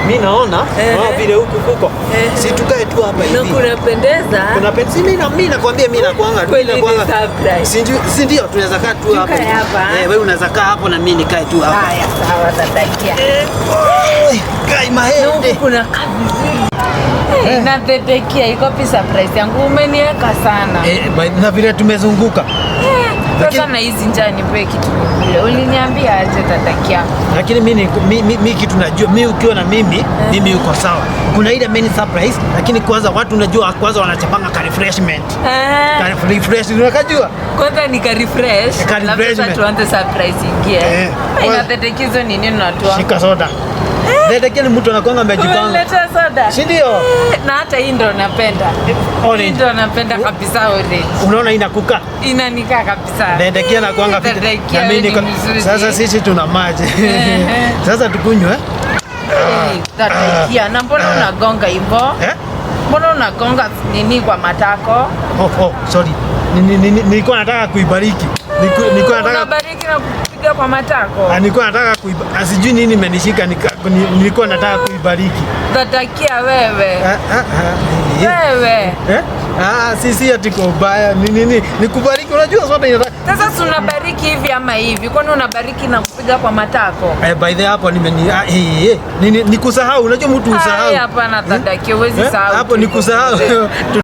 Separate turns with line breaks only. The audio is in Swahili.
Mi naona naona vile huku kuko. Si tukae tu hapa
Na
hivi.
Kunapendeza.
Kuna penzi, mimi nakwambia, mimi nakuanga mimi
Kweli ni
nakuanga.
surprise.
Si ndio tunaweza kaa tu hapa.
Tukae hapa.
Eh, wewe unaweza kaa hapo na mimi nikae tu hapa.
Haya, sawa Tatakia.
Oi, kai
Na
mahende.
huku kuna kaa vizuri. Hey, na Thedekia, iko wapi surprise yangu? Umeniweka sana.
Eh, na vile tumezunguka.
Eh, sasa na hizi njaa nipe kitu nikule. Uliniambia aje, Tatakia?
Lakini mi kitu najua, mi ukiwa na mimi, mimi uko sawa. Kuna ile main surprise, lakini kwanza watu unajua kwanza wanachapanga ka refreshment.
Eh,
Ka refresh, unakajua?
Kwanza nika refresh.
Ka
Alafu sasa
refreshment.
tuanze surprise ingie.
Eh.
Ina Thedekia, ni nini unatoa?
Shika soda. Thedekia ni mtu anakuanga amejipanga.
Umeleta soda?
Si ndio?
Eh, na hata hii ndo napenda. Hii
Orange.
ndo napenda kabisa, orange.
Unaona inakuka.
Inanikaa kabisa.
Thedekia anakuanga fit.
Thedekia,
Na mimi
wewe ni mzuri.
sasa sisi tuna maji. Sasa tukunywe.
Eh, Tatakia, na mbona unagonga hivyo?
Eh?
Mbona unagonga nini kwa matako?
Oh, sorry. Nilikuwa nataka kuibariki. Nilikuwa nataka
Unabariki na kupiga kwa matako.
Ah, nilikuwa nataka kuiba, sijui nini imenishika, nilikuwa nataka kuibariki.
Tatakia wewe.
Ah, ah, ah, eh.
Wewe.
Eh? Ah, si ati kwa ubaya. Ni nini? Ni kubariki. Unajua soda inataka
Sasa si unabariki hivi ama hivi? Kwani unabariki na kupiga kwa matako?
Eh, by the way, hapo nimeni ah, eh, eh. Ni kusahau. Unajua mtu usahau.
Ai, hapana Tatakia, huwezi
Eh?
sahau.
Hapo ni kusahau.